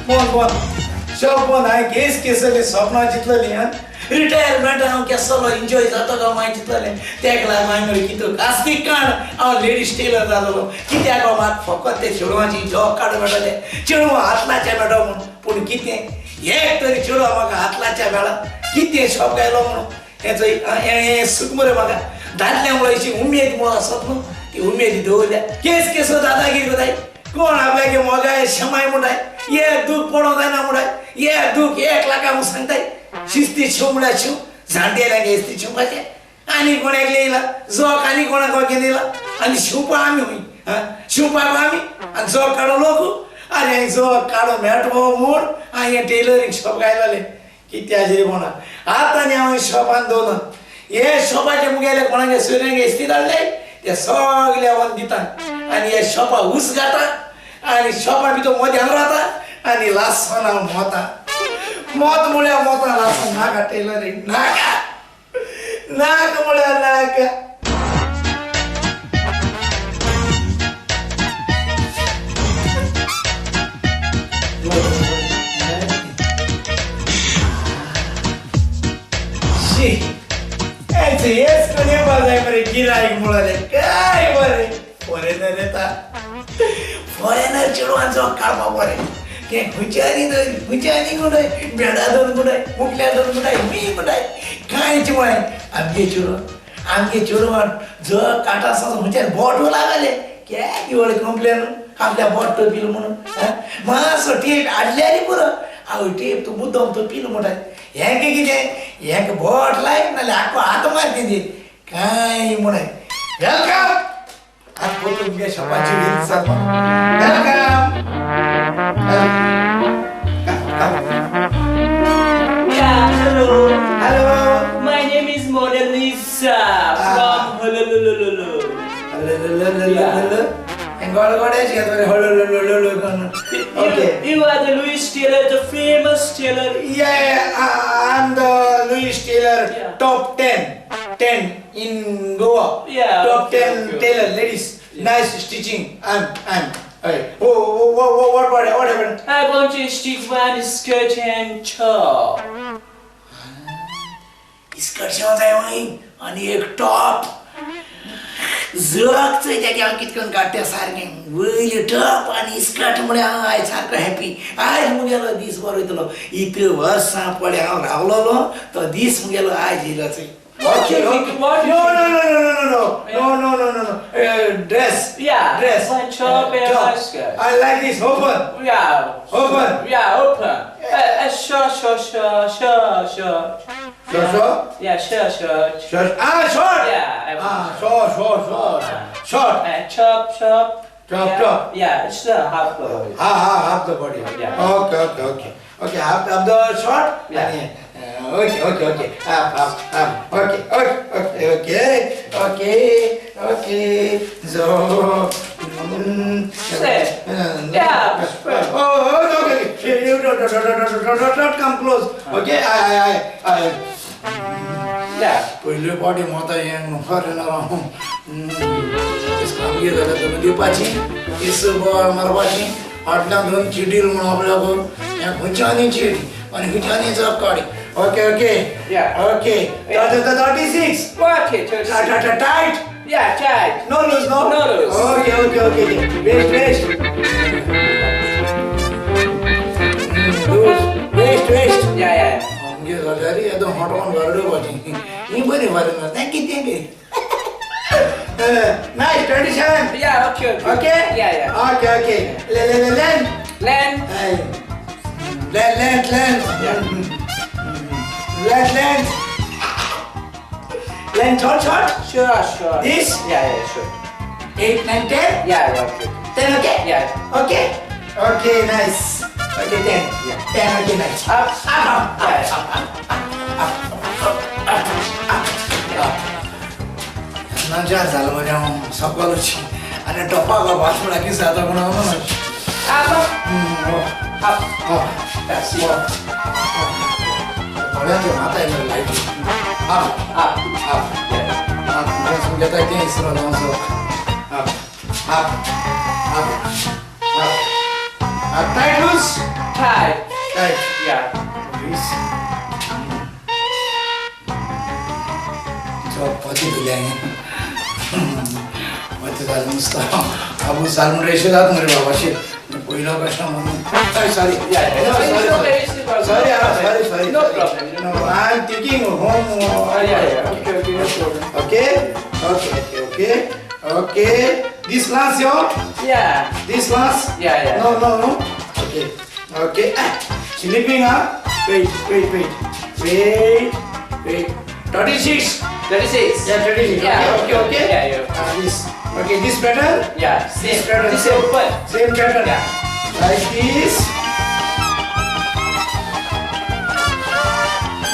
बंद बंद शॉप बंद. हांवें केस केसली सपनां चिंतलेली. हां, रिटायरमेंट हांव केसलो एन्जॉय जातो काय मागीर चिंतलेलें. तेका लागून हांवें म्हणलें कितें कास्तीक काण हांव लेडीज टेलर जालोलो. कित्याक हांव म्हाका फकत ते चेडवांची जॉब काडूंक मेळटले, चेडवां हात लावचे मेळटो म्हूण. पूण कितें एक तरी चेडवां म्हाका हात लावच्या मेळा. कितें शॉप घायलो म्हणून हें चोय. हें सूख मरे म्हाका. दादल्या मुळे अशी उमेद म्हूण आसत न्हू, ती उमेद दवरल्या. केस केसो दादागिरी कोताय कोण आपल्यागे मोगाय शमाय म्हणटाय. एक दूख पडोंक जायना म्हणटाय. एक दूख एक लाखा म्हूण सांगताय. शिस्ती शिव म्हळ्यार शिव, जाणटेल्यांक इस्ती शिवपाचें आनी कोणाक येयला जोक आनी कोणाक घेवन येयला आनी शिवपा आमी हूंय. आं, शिवपाक आमी आनी जोक काडूं लोक. आनी जोक काडूं मेळटलो म्हूण हांवें टेलरींग शॉप घायलेलें. कित्याचेर कोणा आतां आनी हांवें शॉपान दवरला. हे शॉपाचे मुगेले कोणागे सोयऱ्यांगे इस्ती धाडले ते सगळे हांव दिता आनी हे शॉपा ऊस घाता आनी शॉपा भितर मध्यान रावता आनी लासन हांव मोता मोत म्हळ्यार मोता लासन. नाका टेलरींग, नाका नाका म्हळ्यार नाका. शी, हेच कोण येवपा जाय मरे गिरायक म्हळ्यार. काय बरें फॉरेनर येता, फॉरेनर चेडवांचो काडपा बरें. तें खंयच्यानी धर खंयच्यानी कुंडाय बेडा धरून कुंडाय मुकल्या धरून कुंडाय मी कुंडाय कांयच म्हळें. आमगे चेडवां आमगे चेडवान जग काटा आसा खंयच्यान बोट लागले केदी व्हडली कंप्लेन आपल्या बोट तोपील म्हणून. मातसो टेप हाडल्यार पुरो. हांव टेप तूं मुद्दम तोपील म्हणटाय. हेंक कितें हेंक बोट लायक नाल्यार आख्खो हात मार तेंचेर कांय म्हणाय. Welcome. आतां परतून तुमगे शॉपाची वेळ जाता. Welcome. Yeah, hello. Hello. My name is Mona Lisa from Honolulu. गोड गोडेच घेत हळू. Okay. You are the Louis Taylor, the famous tailor. Yeah, I'm the Louis Taylor. Top 10, 10 in Goa. Top 10 tailor, ladies. Nice stitching. I'm. Hey, oh, oh, oh, oh, what happened? I want to stitch one skirt and top. Skirt शिवंक जाय वय आनी एक top. जग चोय तेगे हांव कित करून काडटा सारकें. वयलें टॉप आनी स्कर्ट म्हळ्यार हांव आयज सारको हॅपी. आयज मुगेलो दीस बरो वयतलो. इतले वर्सां पळय हांव रावलोलो तो दीस मुगेलो आयज येयलो चोय. Okay, okay. What No, no, no, no, no, no, no, no, no, no, no. Dress. Yeah, Dress. one top and Top. one skirt. I like this open. Yeah. Open. Yeah, open. Sure, sure, sure, sure, sure. Sure, sure. Yeah, sure, sure. Short. Ah, short. Yeah, I want Ah, short, short, short. Short. Chop, chop. Chop, yeah. Chop. Yeah, it's the half body. Half, half, half the body. Yeah. Okay. Okay, half, half the short. Yeah. And, okay, okay, okay. Half, half, half. Okay, okay, okay, okay, okay, okay. So. Say. Yeah. Oh, okay, okay. You don't come close. Okay, I. Yeah. पयले फावटी मोता हें foreigner हांव आमगे जाल्यार धरून दिवपाची केस बोवाळ मारपाची फाटल्यान धरून चिडील म्हूण आपल्याक हें खंयच्यानी चीड आनी खंयच्यानी जप काडी. Okay, okay. Yeah. Okay. 36. Okay, 36. Tight. Yeah, tight. No loose, no? No loose. Okay, okay, okay. Waist, waist. Loose. Waist, waist. Yeah. आमगे जाल्यार येदो मोटोन घालपाची ही बरी फॉरेनर तें कितें Nice, 27. Yeah, okay. Okay? Yeah. Okay, okay. Le, le, le, length. Length. Length, length, length. Yeah. Length, length. Length, short, short. Sure. This? Yeah, sure. 8, 9, 10? Yeah, okay. 10, okay? Yeah. Okay? Okay, nice. Okay, 10. Yeah. 10, okay, nice. Up. Up, up, Yeah. up, up, up, up, up. मजा जालो मरे हांव सकलची आनी टॉपाक भास म्हळ्यार कितें जाता म्हूण हांव. Up, up. Up. That's it. थोड्यांचे माता येयले लायटी. Up. Up. Up. Yeah. Up घेता तें इसरो जावं. Up, up, up, up, up. Tight loose? Tight. Tight. Yeah. Loose. So, पती दिले पती जालें नुस्ता आबू जाल म्हणून रेशे जात मरे बाबाशे पयलो प्रश्न म्हणून. Sorry. Sorry, sorry, sorry. No problem. No, I am thinking home. Yeah, yeah. Okay, okay, no problem. Okay, okay, okay, okay. Okay. This last, yo? Yeah. This last? Yeah, yeah. No, no, no. Okay, okay. Sleeping, huh? Wait, wait, wait. Wait, wait. 36. 36. Yeah, 36. Yeah. Okay, okay, okay. Yeah, yeah. This. Okay, this pattern? Yeah. Same. This pattern. This same. Open. Same pattern. Yeah. Like this.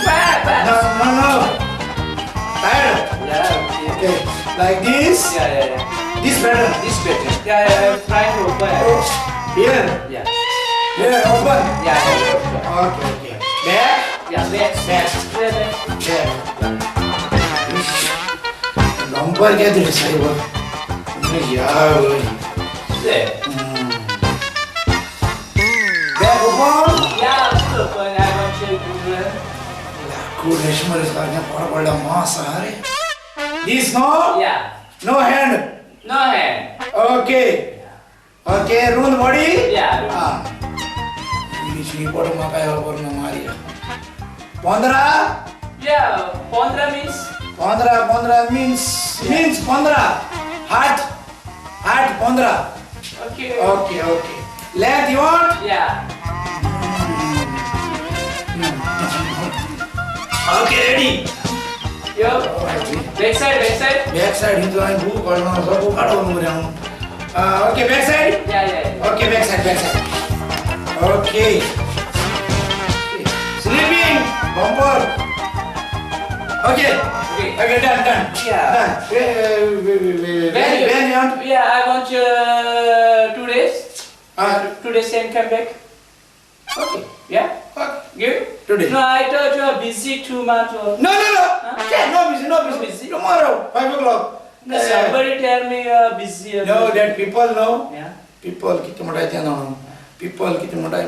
Back. No, no, no. Tired. Yeah. Okay. Okay. Like this. Yeah, yeah, yeah. This pattern. This pattern. Yeah, yeah. I'm trying to open. Oh, here. Yeah. Here, open. Yeah, yeah, yeah. Okay, okay. Back. Yeah, back. Back. Yeah, back. Back. Number क्या दिले साहेब? यार. Yeah. Back open. Yeah, open. I want to Google. लाकूड रेशमरे सारख्या पड पडला मास अरे. This no? Yeah. No hand. No hand. Okay. Okay, round body? Yeah. Ah. English report म्हाका खबर ना Maria. 15? Yeah, 15 means? 15 means 15. Heart 15. Okay. Okay, okay. Length you want? Yeah. Okay, ready. Yo. Back side, back side. Back side Hindu आनी book काडून सगळं काडून मरे हांव. Okay, back side? Yeah, yeah, yeah. Okay, back side, back side. Okay. Sleeping bumper. Okay. Okay. Okay, done, done. Yeah. Done. When you want? Yeah, I want 2 days. 2 days and come back. Okay. Yeah? Okay. Give? 2 days. No, I thought you are busy too much. Or... No, no, no. Huh? Yeah, no busy, no busy. No busy. Tomorrow, 5 o'clock. No, somebody tell me you are busy. No, that people know. Yeah. People, किती मोठा आहे ना. People, किती मोठा आहे.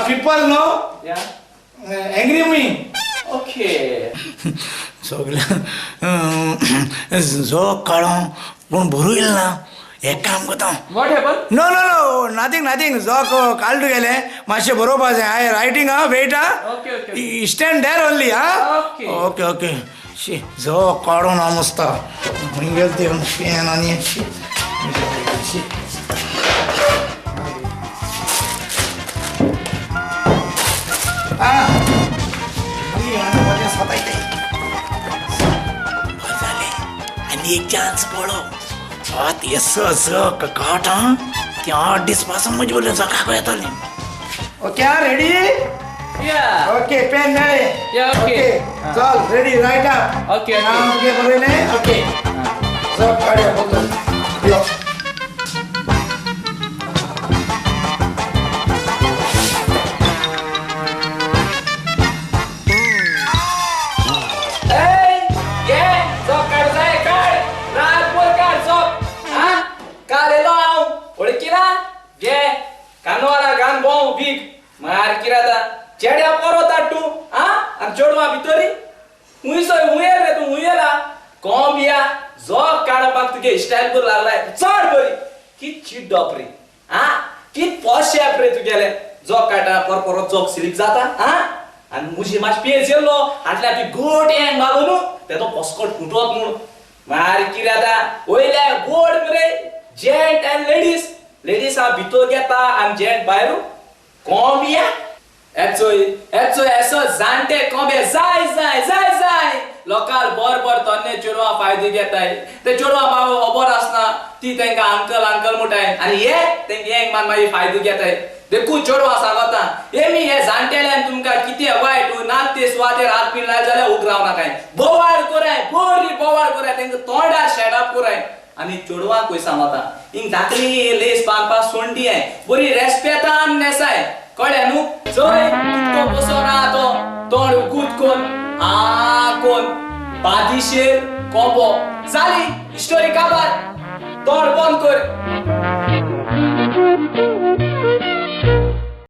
People know. Yeah. Angry me. Okay. सगळ्या जो काडो पूण बरोयल ना. एक काम करता. What happened? No, no, no. Nothing, nothing. जो काडू गेले मातशें बरोवपा जाय. I writing हा, वेट हा. Okay, okay. Stand there only हा. Okay. Okay, okay. शी जो काडून हांव मस्त खंय गेले ते पेन आनी शी. आनी एक चान्स पळो. ते काट ते 8 दीस पासून म्हजे बोलले सकाळ येताले. Okay, ready? Yeah. Okay, pen मेळ्ळे. Yeah, okay. चल, ready, right up. Okay, okay. Okay, बरयलें? Okay. चल, काडया फक्त. यो. Hey, yeah, जोक काड जाय काड. रातभर काड जोक. हा? काल येलो हांव. वळखीला? घे. कानवाला गान बोंव बीग. मार किराता. चेड्या परत हाड तूं. हा? आनी चेडवां भितरी? हुंयसो हुंयेल रे तूं हुंयेला. कोंबिया जोक काडपाक तुगे स्टायल करूं लागलाय. चड बरी. कित चिड्डप रे. हा? कित पोशेप रे तुगेले. जोक काडटा पर परत जोक स्लीप जाता. हा? आनी मुजी मातशें पेज येयल्लो हाटल्या ती गोट येंग मागो न्हू तेजो पस्कोट फुटत म्हूण. मार कितें जाता वयल्या गोड मरे जेंट आनी लेडीज. लेडीज हांव भितर घेता आनी जेंट भायर. कोंबिया एचोय एचोय एसो जाणटे कोंबे जाय जाय जाय जाय. लोकाल बर बर तन्ने चेडवां फायदो घेताय. ते चेडवां बाबा खबर आसना ती तेंकां अंकल अंकल म्हणटाय आनी हे तेंकां येंग मान मागीर फायदो घेताय. देखून चेडवां सांगता हे मी हे जाणटेल्यान तुमकां कितें वायट ना ते सुवातेर हात बी लायत जाल्यार उगराव नाकाय. बोवाळ कराय, बरी बोवाळ कराय, तेंकां तोंडार शेडाप कराय. आनी चेडवांक खंय सांगता हिंग धाकली लेस बांदपाक सोंडी I बरी रेस्पेतान न्हेसाय. कळ्ळें न्हू? चोय कितको बसोन आहा तो तोंड उगूत कोन आ कोन बादिशेर कोंबो. जाली स्टोरी काबार. तोंड बंद कर.